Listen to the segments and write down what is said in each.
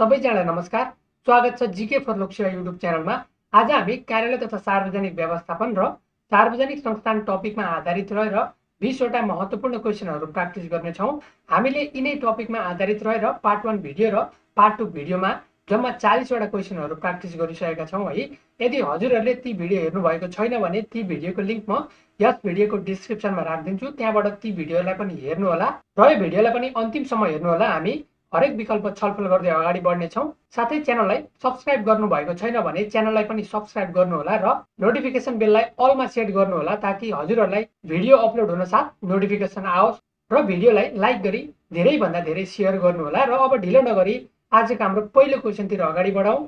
सबैजनालाई नमस्कार। स्वागत छ जीके फर लोकसेवा युट्युब च्यानलमा। आज हामी कार्यालय तथा सार्वजनिक व्यवस्थापन र सार्वजनिक संस्थान टपिकमा आधारित रहेर 20 वटा महत्त्वपूर्ण क्वेशनहरू प्र्याक्टिस गर्नेछौँ। हामीले यिनै टपिकमा आधारित रहेर पार्ट 1 भिडियो र पार्ट 2 भिडियोमा जम्मा 40 वटा क्वेशनहरू प्र्याक्टिस गरिसकेका छौँ है। यदि हजुरहरूले ती भिडियो हेर्नु भएको छैन भने ती भिडियोको लिंक म यस भिडियोको डिस्क्रिप्सनमा राखिदिन्छु, त्यहाँबाट ती भिडियोलाई पनि हेर्नु होला र यो भिडियोलाई पनि अन्तिमसम्म हेर्नु होला। हामी हरेक विकल्प छलफल गर्दै अगाडि बढ्नेछौँ। साथै च्यानललाई सब्स्क्राइब गर्नु भएको छैन भने च्यानललाई पनि सब्स्क्राइब गर्नु होला र नोटिफिकेसन बेललाई अलमा सेट गर्नु होला, ताकि हजुरहरूलाई भिडियो अपलोड हुन साथ नोटिफिकेसन आओस् र भिडियोलाई लाइक गरी धेरै भन्दा धेरै शेयर गर्नु होला। र अब ढिलो नगरी आजको हाम्रो पहिलो क्वेशनतिर अगाडि बढौँ।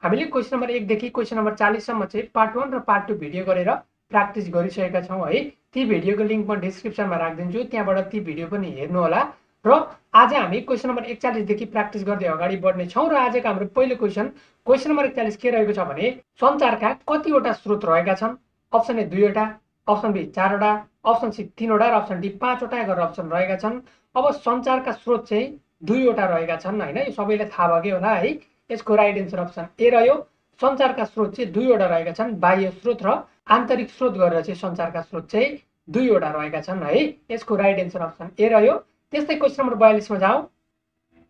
हामीले क्वेशन नम्बर 1 देखि क्वेशन नम्बर 40 सम्म चाहिँ पार्ट 1 र पार्ट 2 भिडियो गरेर प्र्याक्टिस गरिसकेका छौँ है। ती भिडियोको लिंक म डिस्क्रिप्सनमा राखिदिन्छु, त्यहाँबाट ती भिडियो पनि हेर्नु होला। र आज हामी क्वेशन नम्बर 41 देखि प्र्याक्टिस गर्दै अगाडि बढ्ने छौँ। र आजको हाम्रो पहिलो क्वेशन नम्बर 41 के रहेको छ भने सञ्चारका कतिवटा स्रोत रहेका छन्? अप्सन ए 2 वटा, अप्सन बी 4 वटा, अप्सन सी 3 वटा र अप्सन डी 5 वटा गरेर अप्सन रहेका छन्। अब सञ्चारका स्रोत चाहिँ 2 वटा रहेका छन् हैन, यो सबैलाई थाहा भएकै होला है। यसको राइट आन्सर अप्सन ए रह्यो। सञ्चारका स्रोत चाहिँ 2 वटा रहेका छन्, बाह्य स्रोत र आन्तरिक स्रोत गरेर चाहिँ सञ्चारका स्रोत चाहिँ 2 वटा रहेका छन् है। यसको राइट आन्सर अप्सन ए रह्यो। त्यस्तै क्वेशन नम्बर 42 मा जाउँ।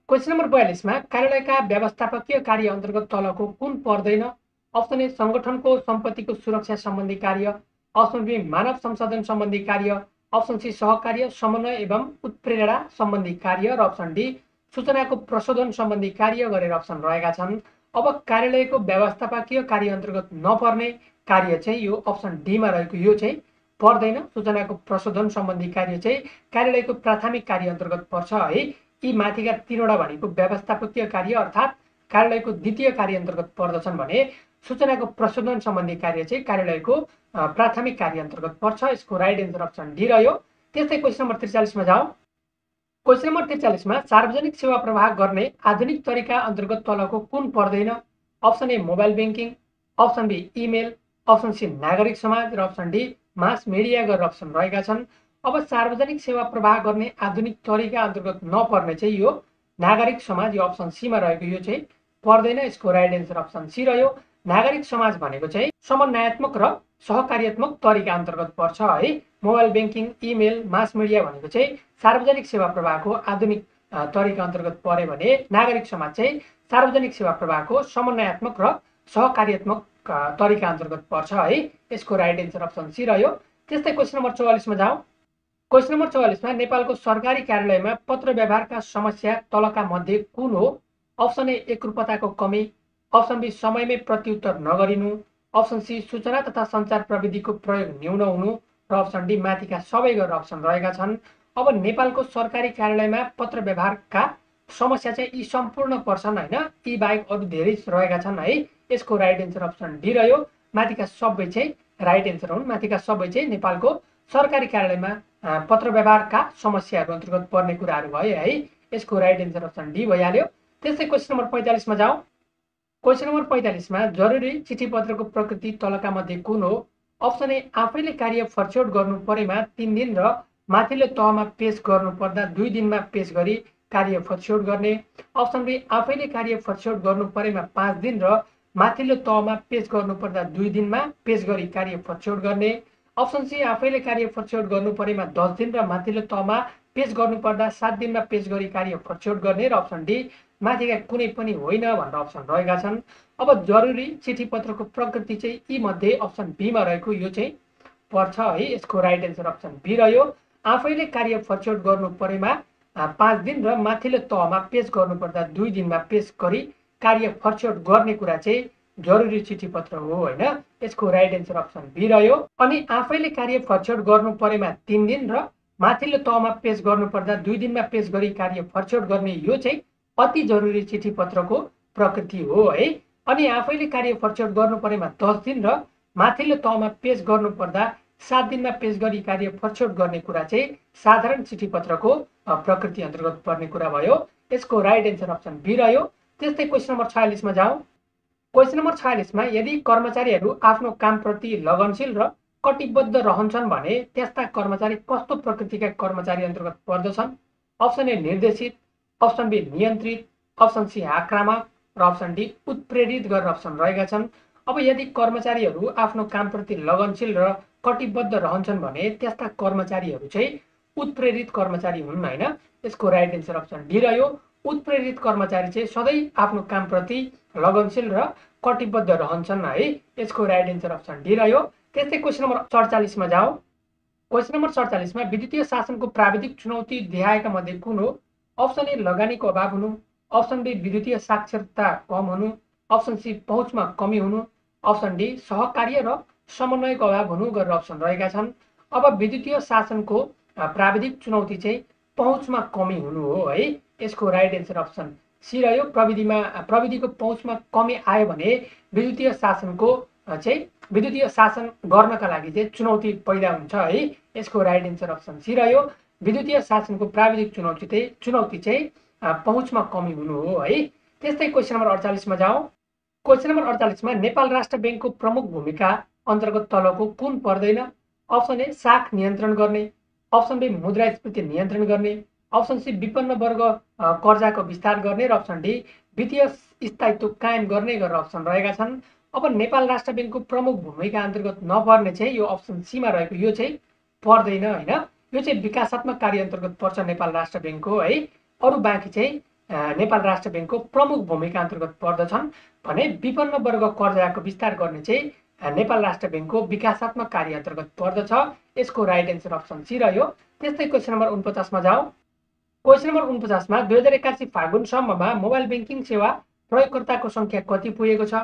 क्वेशन नम्बर 42 मा कार्यालयका व्यवस्थापकीय कार्य अन्तर्गत तलको कुन पर्दैन? अप्सन ए संगठनको सम्पत्तिको सुरक्षा सम्बन्धी कार्य, अप्सन बी मानव संसाधन सम्बन्धी कार्य, अप्सन सी सहकार्य समन्वय एवं उत्प्रेरणा सम्बन्धी कार्य र अप्सन डी सूचनाको प्रशोधन सम्बन्धी कार्य गरेर अप्सन रहेका छन्। अब कार्यालयको व्यवस्थापकीय कार्य अन्तर्गत नपर्ने कार्य चाहिँ यो अप्सन डी मा रहेको यो चाहिँ पर्दैन। सूचनाको प्रशोधन सम्बन्धी कार्य चाहिँ कार्यालयको प्राथमिक कार्य अन्तर्गत पर्छ है। यी माथिका 3 वटा भनेको व्यवस्थापकीय कार्य अर्थात् कार्यालयको द्वितीय कार्य अन्तर्गत पर्दछन् भने सूचनाको प्रशोधन सम्बन्धी कार्य चाहिँ कार्यालयको प्राथमिक कार्य अन्तर्गत पर्छ। यसको राइट आन्सर अप्सन डी रह्यो। त्यस्तै क्वेशन नम्बर 43 मा जाउँ। क्वेशन नम्बर 43 मा सार्वजनिक सेवा प्रवाह गर्ने आधुनिक तरिका अन्तर्गत तलको कुन पर्दैन? Option A mobile banking, option B email, option C नागरिक समाज र अप्सन डी मास मिडिया गरेर अप्सन रहेका छन्। अब सार्वजनिक सेवा प्रवाह गर्ने आधुनिक तरिका अन्तर्गत नपर्ने चाहिँ यो नागरिक समाज, यो अप्सन सी मा रहेको यो चाहिँ पर्दैन। यसको राइट आन्सर अप्सन सी रह्यो। नागरिक समाज भनेको चाहिँ समन्वयात्मक र सहकार्यात्मक तरिका अन्तर्गत पर्छ है। Mobile banking, email, mass media भनेको चाहिँ सार्वजनिक सेवा प्रवाहको आधुनिक तरिका अन्तर्गत पर्यो भने नागरिक समाज चाहिँ सार्वजनिक सेवा प्रवाहको समन्वयात्मक र सहकार्यात्मक तरिका अन्तर्गत पर्छ है। यसको राइट आन्सर अप्सन सी रह्यो। त्यस्तै क्वेशन नम्बर 44 मा जाउँ। क्वेशन नम्बर 44 मा नेपालको सरकारी कार्यालयमा पत्र व्यवहारका समस्या तलका मध्ये कुन हो? अप्सन ए एकरूपताको कमी, अप्सन बी समयमै प्रत्युत्तर नगरिनु, अप्सन सी सूचना तथा सञ्चार प्रविधिको प्रयोग न्यून हुनु र अप्सन डी माथिका सबै गरेर अप्सन रहेका छन्। अब नेपालको सरकारी कार्यालयमा पत्र व्यवहारका समस्या चाहिँ यी सम्पूर्ण पर्छन् हैन, यी बाहेक अरु धेरै रहेका छन् है। यसको राइट आन्सर अप्सन डी रह्यो। माथिका सबै चाहिँ राइट आन्सर हुन्। माथिका सबै चाहिँ नेपालको सरकारी कार्यालयमा पत्र व्यवहारका समस्याहरू अन्तर्गत पर्ने कुराहरू भए है। यसको राइट आन्सर अप्सन डी भइहाल्यो। त्यस्तै क्वेशन नम्बर 45 मा जाउँ। क्वेशन नम्बर 45 मा जरुरी चिठी पत्रको प्रकृति तलका मध्ये कुन हो? अप्सन ए आफैले कार्य फर्स्योट गर्नु परेमा 3 दिन र माथिल्लो तहमा पेश गर्नु पर्दा 2 दिनमा पेश गरी कार्य फर्स्योट गर्ने, अप्सन बी आफैले कार्य फर्स्योट गर्नु परेमा 5 दिन र माथिल्लो तहमा पेश गर्नु पर्दा 2 दिनमा पेश गरी कार्य फर्स्योट गर्ने, अप्सन सी आफैले कार्य फर्स्योट गर्नु परेमा 10 दिन र माथिल्लो तहमा पेश गर्नु पर्दा 7 दिनमा पेश गरी कार्य फर्स्योट गर्ने र अप्सन डी माथिका कुनै पनि होइन भनेर अप्सन रहेका छन्। अब जरुरी चिठी पत्रको प्रकृति चाहिँ यी मध्ये अप्सन बी मा रहेको यो चाहिँ पर्छ है। यसको राइट आन्सर अप्सन बी रह्यो। आफैले कार्य फर्स्योट गर्नु परेमा 5 दिन र माथिल्लो तहमा पेश गर्नु पर्दा 2 दिनमा पेश गरी कार्य फर्स्योट गर्ने कुरा चाहिँ जरुरी चिठी पत्र हो हैन। यसको राइट आन्सर अप्सन बी रह्यो। अनि आफैले कार्य फर्स्योट गर्नु परेमा 3 दिन र माथिल्लो तहमा पेश गर्नु पर्दा 2 दिनमा पेश गरी कार्य फर्स्योट गर्ने यो चाहिँ अति जरुरी चिठी पत्रको प्रकृति हो है। अनि आफैले कार्य फर्स्योट गर्नु परेमा 10 दिन र माथिल्लो तहमा पेश गर्नु पर्दा 7 दिनमा पेश गरी कार्य फर्स्योट गर्ने कुरा चाहिँ साधारण चिठी पत्रको प्रकृति अन्तर्गत पर्ने कुरा भयो। यसको राइट आन्सर अप्सन बी रह्यो। त्यस्तै क्वेशन नम्बर 46 मा जाउँ। क्वेशन नम्बर 46 मा यदि कर्मचारीहरू आफ्नो कामप्रति लगनशील र कटिबद्ध रहन्छन् भने त्यस्ता कर्मचारी कस्तो प्रकृतिका कर्मचारी अन्तर्गत पर्दछन्? अप्सन ए निर्देशित, अप्सन बी नियन्त्रित, अप्सन सी आक्रामक र अप्सन डी उत्प्रेरित गरेर अप्सन रहेका छन्। अब यदि कर्मचारीहरू आफ्नो कामप्रति लगनशील र कटिबद्ध रहन्छन् भने त्यस्ता कर्मचारीहरू चाहिँ उत्प्रेरित कर्मचारी हुन् हैन। यसको राइट एन्सर अप्सन डी रह्यो। उत्प्रेरित कर्मचारी चाहिँ सधैँ आफ्नो कामप्रति लगनशील र कटिबद्ध रहन्छन् है। यसको राइट एन्सर अप्सन डी रह्यो। त्यस्तै क्वेसन नम्बर ४७ मा जाऊ। क्वेसन नम्बर ४७ मा विद्युतीय शासनको प्राविधिक चुनौती देखाएका मध्ये कुन हो? अप्सन ए लगानीको अभाव हुनु, अप्सन बी विद्युतीय साक्षरता कम हुनु, अप्सन सी पहुँचमा कमी हुनु, अप्सन डी सहकार्य र समन्वयको अभाव हुनु गरेर अप्सन रहेका छन्। अब विद्युतीय शासनको प्राविधिक चुनौती चाहिँ पहुँचमा कमी हुनु हो है। यसको राइट एन्सर अप्सन सी रह्यो। प्रविधिको पहुँचमा कमी आयो भने विद्युतीय शासन गर्नका लागि चाहिँ चुनौती पैदा हुन्छ है। यसको राइट एन्सर अप्सन सी रह्यो। विद्युतीय शासनको प्राविधिक चुनौती चाहिँ पहुँचमा कमी हुनु हो है। त्यस्तै क्वेसन नम्बर 48 मा जाऊ। क्वेसन नम्बर 48 मा नेपाल राष्ट्र बैंकको प्रमुख भूमिका अन्तर्गत तलको कुन पर्दैन? अप्सन ए साख नियन्त्रण गर्ने, अप्सन बी मुद्रास्फीति नियन्त्रण गर्ने, अप्सन सी विपन्न वर्ग कर्जाको विस्तार गर्ने र अप्सन डी वित्तीय स्थायित्व कायम गर्ने गरेर अप्सन रहेका छन्। अब नेपाल राष्ट्र बैंकको प्रमुख भूमिका अन्तर्गत नपर्ने चाहिँ यो अप्सन सी मा रहेको यो चाहिँ पर्दैन हैन। यो चाहिँ विकासात्मक कार्य अन्तर्गत पर्छ नेपाल राष्ट्र बैंकको है। अरु बाँकी चाहिँ नेपाल राष्ट्र बैंकको प्रमुख भूमिका अन्तर्गत पर्दछन् भने विपन्न वर्ग कर्जाको विस्तार गर्ने चाहिँ नेपाल राष्ट्र बैंकको विकासात्मक कार्य अन्तर्गत पर्दछ। यसको राइट एन्सर अप्सन सी रह्यो। त्यस्तै क्वेसन नम्बर 49 मा जाऊ। क्वेसन नम्बर 49 मा 2081 फागुनसम्ममा मोबाइल बैंकिङ सेवा प्रयोगकर्ताको संख्या कति पुगेको छ?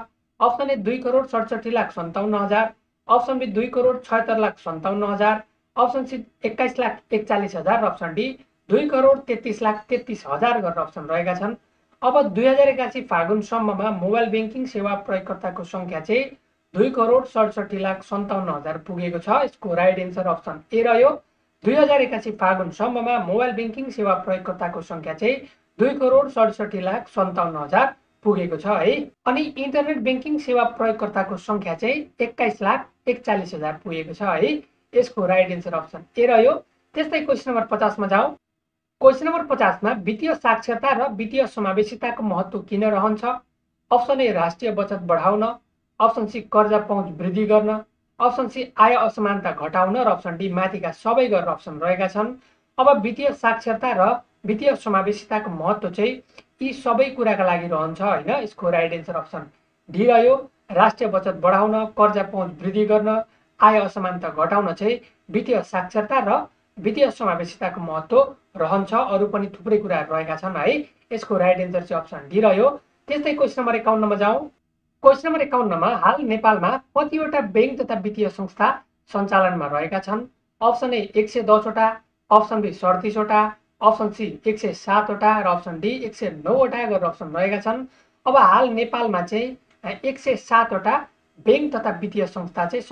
Option A 2,67,57,000, option B 2,76,57,000, option C 21,41,000 र अप्सन डी 2,33,33,000 गरेर अप्सन रहेका छन्। अब 2081 फागुनसम्ममा मोबाइल बैंकिङ सेवा प्रयोगकर्ताको संख्या चाहिँ 2,67,57,000 पुगेको छ। यसको राइट एन्सर अप्सन ए रह्यो। 2081 फागुनसम्ममा मोबाइल बैंकिङ सेवा प्रयोगकर्ताको संख्या चाहिँ 2,67,57,000 पुगेको छ है। अनि इन्टरनेट बैंकिङ सेवा प्रयोगकर्ताको संख्या चाहिँ 21,41,000 पुगेको छ है। यसको राइट एन्सर अप्सन ए रह्यो। त्यस्तै क्वेसन नम्बर 50 मा जाऊ। क्वेसन नम्बर 50 मा वित्तीय साक्षरता र वित्तीय समावेशिताको महत्त्व किन रहन्छ? अप्सन ए राष्ट्रिय बचत बढाउन, अप्सन सी कर्जा पहुँच वृद्धि गर्न, अप्सन सी आय असमानता घटाउन र अप्सन डी माथिका सबै गरेर अप्सन रहेका छन्। अब वित्तीय साक्षरता र वित्तीय समावेशिताको महत्त्व चाहिँ यी सबै कुराका लागि रहन्छ हैन। यसको राइट एन्सर अप्सन डी रह्यो। राष्ट्रिय बचत बढाउन, कर्जा पहुँच वृद्धि गर्न, आय असमानता घटाउन चाहिँ वित्तीय साक्षरता र वित्तीय समावेशिताको महत्त्व रहन्छ। अरु पनि थुप्रै कुराहरू रहेका छन् है। यसको राइट एन्सर चाहिँ अप्सन डी रह्यो। त्यस्तै क्वेसन नम्बर 51 मा जाऊ। क्वेसन नम्बर 51 मा हाल नेपालमा कतिवटा बैंक तथा वित्तीय संस्था सञ्चालनमा रहेका छन्? अप्सन ए 110 वटा, अप्सन बी 37 वटा, अप्सन सी 107 वटा र अप्सन डी 109 वटा गरेर अप्सन रहेका छन्। अब हाल नेपालमा चाहिँ 107 वटा बैंक तथा वित्तीय संस्था चाहिँ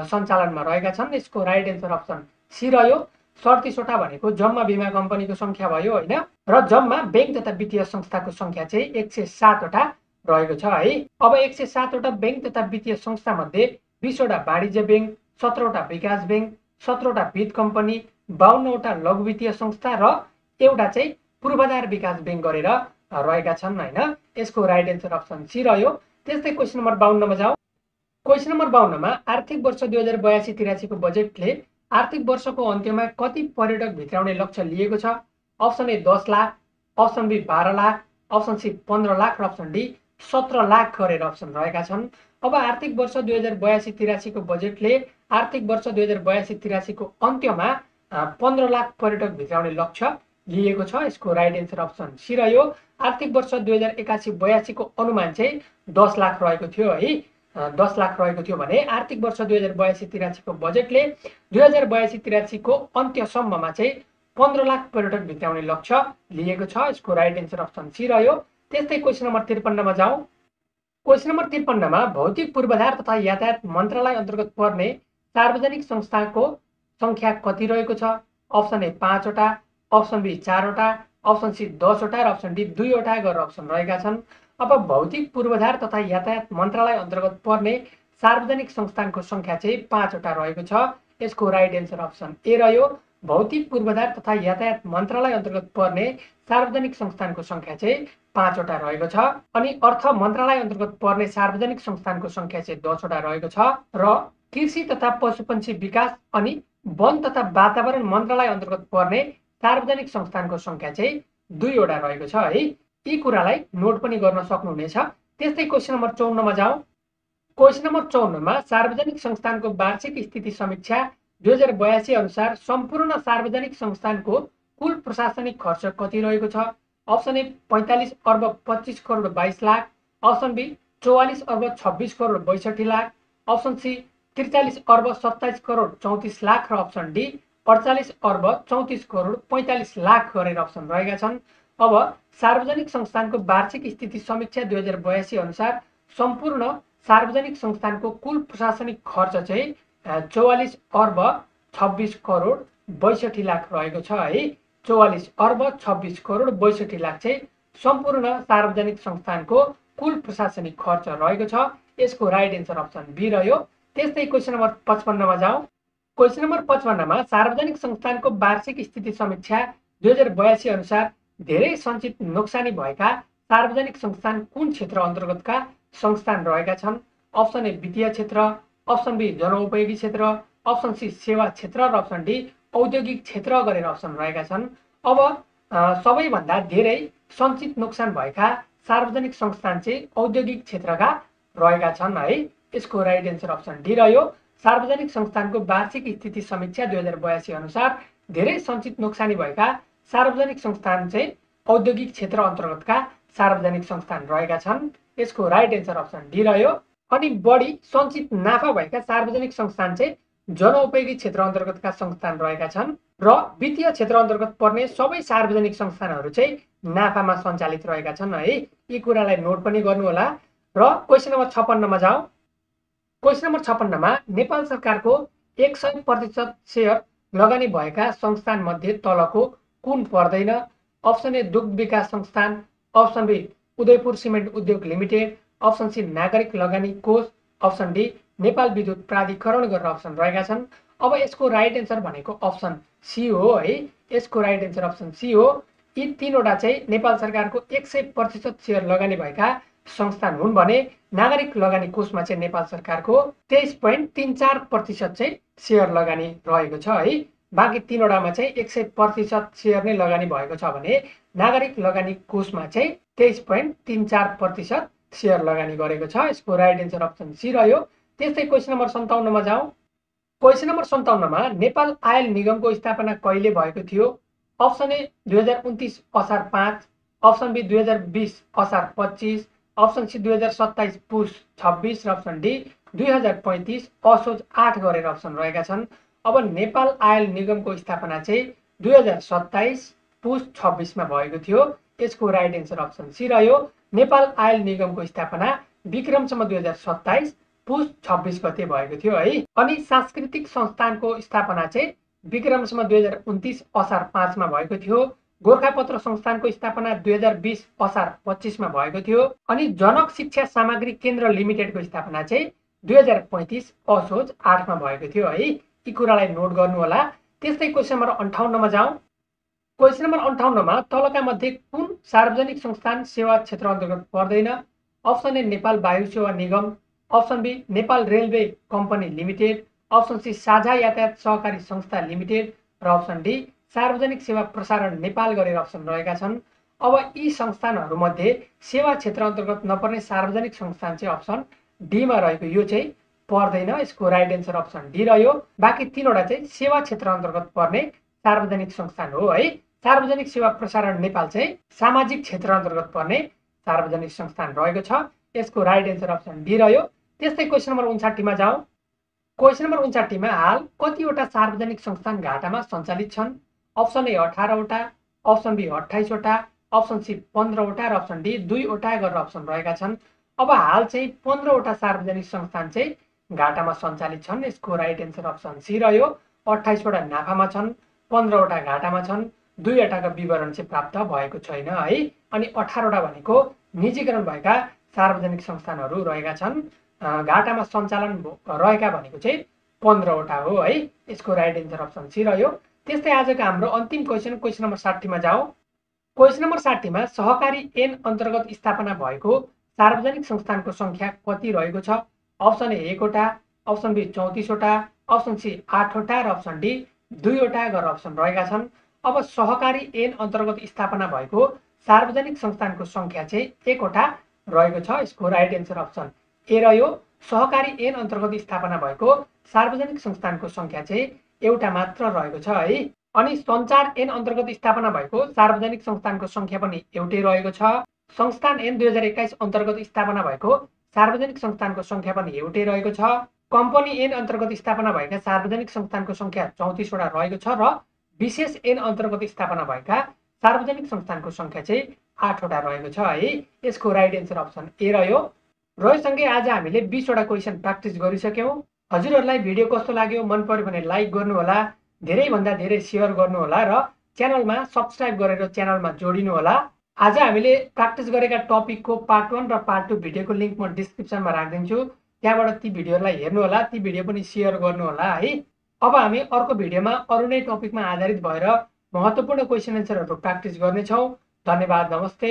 सञ्चालनमा रहेका छन्। यसको राइट एन्सर अप्सन सी रह्यो। 37 वटा भनेको जम्मा बीमा कम्पनीको संख्या भयो हैन र जम्मा बैंक तथा वित्तीय संस्थाको संख्या चाहिँ 107 वटा रहेको छ है। अब 107 वटा बैंक तथा वित्तीय संस्था मध्ये 20 वटा वाणिज्य बैंक, 17 वटा विकास बैंक, 17 वटा वित्त कम्पनी, 52 वटा लघु वित्तीय संस्था र एउटा चाहिँ पूर्वाधार विकास बैंक गरेर रहेका छन् हैन। यसको राइट एन्सर अप्सन सी रह्यो। त्यस्तै क्वेसन नम्बर 52 मा जाऊ। क्वेसन नम्बर 52 मा आर्थिक वर्ष 2082-83 को बजेटले आर्थिक वर्षको अन्त्यमा कति पर्यटक भित्राउने लक्ष्य लिएको छ? Option A 10 lakh, option B 12 lakh, option C 15 lakh र अप्सन डी 17 लाख गरेर अप्सन रहेका छन्। अब आर्थिक वर्ष 2082-83 को बजेटले आर्थिक वर्ष 2082-83 को अन्त्यमा 15 लाख पर्यटक भित्राउने लक्ष्य लिएको छ। यसको राइट एन्सर अप्सन सी रह्यो। आर्थिक वर्ष 2081-82 को अनुमान चाहिँ 10 लाख रहेको थियो है। 10 लाख रहेको थियो भने आर्थिक वर्ष 2082-83 को बजेटले 2082-83 को अन्त्यसम्ममा चाहिँ 15 लाख पर्यटक भित्राउने लक्ष्य लिएको छ। यसको राइट एन्सर अप्सन सी रह्यो। त्यस्तै क्वेसन नम्बर 53 मा जाऊ। क्वेसन नम्बर 53 मा भौतिक पूर्वाधार तथा यातायात मन्त्रालय अन्तर्गत पर्ने सार्वजनिक संस्थाको संख्या कति रहेको छ? अप्सन ए 5 वटा, अप्सन बी 4 वटा, अप्सन सी 10 वटा र अप्सन डी 2 वटा गरेर अप्सन रहेका छन्। अब भौतिक पूर्वाधार तथा यातायात मन्त्रालय अन्तर्गत पर्ने सार्वजनिक संस्थानको संख्या चाहिँ 5 वटा रहेको छ। यसको राइट एन्सर अप्सन ए रह्यो। भौतिक पूर्वाधार तथा यातायात मन्त्रालय अन्तर्गत पर्ने सार्वजनिक संस्थानको संख्या चाहिँ 5 वटा रहेको छ। अनि अर्थ मन्त्रालय अन्तर्गत पर्ने सार्वजनिक संस्थानको संख्या चाहिँ 10 वटा रहेको छ र कृषि तथा पशुपन्छी विकास अनि वन तथा वातावरण मन्त्रालय अन्तर्गत पर्ने सार्वजनिक संस्थानको संख्या चाहिँ 2 वटा रहेको छ है। यी कुरालाई नोट पनि गर्न सक्नुहुनेछ। त्यस्तै क्वेशन नम्बर 54 मा जाउँ। क्वेशन नम्बर 54 मा सार्वजनिक संस्थानको वार्षिक स्थिति समीक्षा 2082 अनुसार सम्पूर्ण सार्वजनिक संस्थानको कुल प्रशासनिक खर्च कति रहेको छ? अप्सन ए 45 अर्ब 25 करोड 22 लाख, अप्सन बी 44 अर्ब 26 करोड 62 लाख, अप्सन सी 43 अर्ब 27 करोड 34 लाख र अप्सन डी 48 अर्ब 34 करोड 45 लाख गरेर अप्सन रहेका छन्। अब सार्वजनिक संस्थानको वार्षिक स्थिति समीक्षा 2082 अनुसार सम्पूर्ण सार्वजनिक संस्थानको कुल प्रशासनिक खर्च चाहिँ 44 अर्ब 26 करोड 62 लाख रहेको छ है। 44 अर्ब 26 करोड 62 लाख चाहिँ सम्पूर्ण सार्वजनिक संस्थानको कुल प्रशासनिक खर्च रहेको छ। यसको राइट एन्सर अप्सन बी रह्यो। त्यस्तै क्वेशन नम्बर 55 मा जाउँ। क्वेशन नम्बर 55 मा सार्वजनिक संस्थानको वार्षिक स्थिति समीक्षा 2082 अनुसार धेरै सञ्चित नोक्सानी भएका सार्वजनिक संस्थान कुन क्षेत्र अन्तर्गतका संस्थान रहेका छन्? अप्सन ए वित्तीय क्षेत्र, अप्सन बी जनउपयोगी क्षेत्र, अप्सन सी सेवा क्षेत्र र अप्सन डी औद्योगिक क्षेत्र गरेर अप्सन रहेका छन्। अब सबैभन्दा धेरै सञ्चित नोक्सान भएका सार्वजनिक संस्थान चाहिँ औद्योगिक क्षेत्रका रहेका छन् है। यसको राइट एन्सर अप्सन डी रह्यो। सार्वजनिक संस्थानको वार्षिक स्थिति समीक्षा 2082 अनुसार धेरै सञ्चित नोक्सानी भएका सार्वजनिक संस्थान चाहिँ औद्योगिक क्षेत्र अन्तर्गतका सार्वजनिक संस्थान रहेका छन्। यसको राइट एन्सर अप्सन डी रह्यो। अनि बढी सञ्चित नाफा भएका सार्वजनिक संस्थान चाहिँ जनउपयोगी क्षेत्र अन्तर्गतका संस्थान रहेका छन् र वित्तीय क्षेत्र अन्तर्गत पर्ने सबै सार्वजनिक संस्थानहरू चाहिँ नाफामा सञ्चालित रहेका छन् है। यी कुरालाई नोट पनि गर्नु होला। र क्वेशन नम्बर 56 मा जाउँ। क्वेशन नम्बर 56 मा नेपाल सरकारको 100% शेयर लगानी भएका संस्थान मध्ये तलको कुन पर्दैन? अप्सन ए दुग्ध विकास संस्थान, अप्सन बी उदयपुर सिमेन्ट उद्योग लिमिटेड, अप्सन सी नागरिक लगानी कोष, अप्सन डी नेपाल विद्युत प्राधिकरण गरेर अप्सन रहेका छन्। अब यसको राइट एन्सर भनेको अप्सन सी हो है। यसको राइट एन्सर अप्सन सी हो। यी तीनवटा चाहिँ नेपाल सरकारको 100% शेयर लगानी भएका संस्थान हुन् भने नागरिक लगानी कोषमा चाहिँ नेपाल सरकारको 23.34% चाहिँ शेयर लगानी रहेको छ है। बाँकी तीनवटामा चाहिँ 100% शेयर नै लगानी भएको छ भने नागरिक लगानी कोषमा चाहिँ 23.34% शेयर लगानी गरेको छ। यसको राइट एन्सर अप्सन सी रह्यो। त्यस्तै क्वेशन नम्बर 57 मा जाउँ। क्वेशन नम्बर 57 मा नेपाल आयल निगमको स्थापना कहिले भएको थियो? अप्सन ए 2029 असार 5, अप्सन बी 2020 असार 25, अप्सन सी 2027 पुस 26 र अप्सन डी 2035 असोज 8 गरेर अप्सन रहेका छन्। अब नेपाल आयल निगमको स्थापना चाहिँ 2027 पुस 26 मा भएको थियो। यसको राइट एन्सर अप्सन सी रह्यो। नेपाल आयल निगमको स्थापना विक्रमसम्म 2027 पुस 26 गते भएको थियो है। अनि सांस्कृतिक संस्थानको स्थापना चाहिँ विक्रमसम्म 2029 असार 5 मा भएको थियो। गोरखापत्र संस्थानको स्थापना 2020 असार 25 मा भएको थियो। अनि जनक शिक्षा सामग्री केन्द्र लिमिटेडको स्थापना चाहिँ 2035 असोज 8 मा भएको थियो है। यी कुरालाई नोट गर्नु होला। त्यस्तै क्वेशन नम्बर 58 मा जाउँ। क्वेशन नम्बर 58 मा तलका मध्ये कुन सार्वजनिक संस्थान सेवा क्षेत्र अन्तर्गत पर्दैन? अप्सन ए नेपाल वायु सेवा निगम, option B Nepal railway company limited, option C साझा यातायात सहकारी संस्था लिमिटेड र अप्सन डी सार्वजनिक सेवा प्रसारण नेपाल गरेर अप्सन रहेका छन्। अब यी संस्थानहरूमध्ये सेवा क्षेत्र अन्तर्गत नपर्ने सार्वजनिक संस्थान चाहिँ अप्सन डी मा रहेको यो चाहिँ पर्दैन। यसको राइट एन्सर अप्सन डी रह्यो। बाँकी तीनवटा चाहिँ सेवा क्षेत्र अन्तर्गत पर्ने सार्वजनिक संस्थान हो है। सार्वजनिक सेवा प्रसारण नेपाल चाहिँ सामाजिक क्षेत्र अन्तर्गत पर्ने सार्वजनिक संस्थान रहेको छ। यसको राइट एन्सर अप्सन डी रह्यो। त्यस्तै क्वेशन नम्बर 59 मा जाउँ। क्वेशन नम्बर 59 मा हाल कतिवटा सार्वजनिक संस्थान घाटामा सञ्चालित छन्? अप्सन ए 18 वटा, अप्सन बी 28 वटा, अप्सन सी 15 वटा र अप्सन डी 2 वटा गरेर अप्सन रहेका छन्। अब हाल चाहिँ 15 वटा सार्वजनिक संस्थान चाहिँ घाटामा सञ्चालित छन्। यसको राइट एन्सर अप्सन सी रह्यो। 28 वटा नाफामा छन्, 15 वटा घाटामा छन्, 2 वटाको विवरण चाहिँ प्राप्त भएको छैन है। अनि 18 वटा भनेको निजीकरण भएका सार्वजनिक संस्थानहरू रहेका छन्। घाटामा सञ्चालन रहेका भनेको चाहिँ 15 वटा हो है। यसको राइट एन्सर अप्सन सी रह्यो। त्यस्तै आजको हाम्रो अन्तिम क्वेशन नम्बर 60 मा जाउँ। क्वेसन नम्बर 60 मा सहकारी ऐन अन्तर्गत स्थापना भएको सार्वजनिक संस्थानको संख्या कति रहेको छ? अप्सन ए 1 वटा, अप्सन बी 34 वटा, अप्सन सी 8 वटा र अप्सन डी 2 वटा गरेर अप्सन रहेका छन्। अब सहकारी ऐन अन्तर्गत स्थापना भएको सार्वजनिक संस्थानको संख्या चाहिँ 1 वटा रहेको छ। यसको राइट एन्सर अप्सन ए रह्यो। सहकारी ऐन अन्तर्गत स्थापना भएको सार्वजनिक संस्थानको संख्या चाहिँ एउटा मात्र रहेको छ है। अनि सञ्चार ऐन अन्तर्गत स्थापना भएको सार्वजनिक संस्थानको संख्या पनि एउटै रहेको छ। संस्थान ऐन 2021 अन्तर्गत स्थापना भएको सार्वजनिक संस्थानको संख्या पनि एउटै रहेको छ। कम्पनी ऐन अन्तर्गत स्थापना भएका सार्वजनिक संस्थानको संख्या 34 वटा रहेको छ र विशेष ऐन अन्तर्गत स्थापना भएका सार्वजनिक संस्थानको संख्या चाहिँ 8 वटा रहेको छ है। यसको राइट एन्सर अप्सन ए रह्यो। र सँगै आज हामीले 20 वटा क्वेसन प्र्याक्टिस गरिसक्यौँ। हजुरहरूलाई भिडियो कस्तो लाग्यो, मन पर्यो भने लाइक गर्नु होला, धेरैभन्दा धेरै सेयर गर्नु होला र च्यानलमा सब्स्क्राइब गरेर च्यानलमा जोडिनु होला। आज हामीले प्र्याक्टिस गरेका टपिकको पार्ट 1 र पार्ट 2 भिडियोको लिंक म डिस्क्रिप्सनमा राखिदिन्छु। त्यहाँबाट ती भिडियोलाई हेर्नु होला, ती भिडियो पनि सेयर गर्नु होला है। अब हामी अर्को भिडियोमा अरु नै टपिकमा आधारित भएर महत्त्वपूर्ण क्वेसन एन्सरहरू प्र्याक्टिस गर्नेछौँ। धन्यवाद, नमस्ते।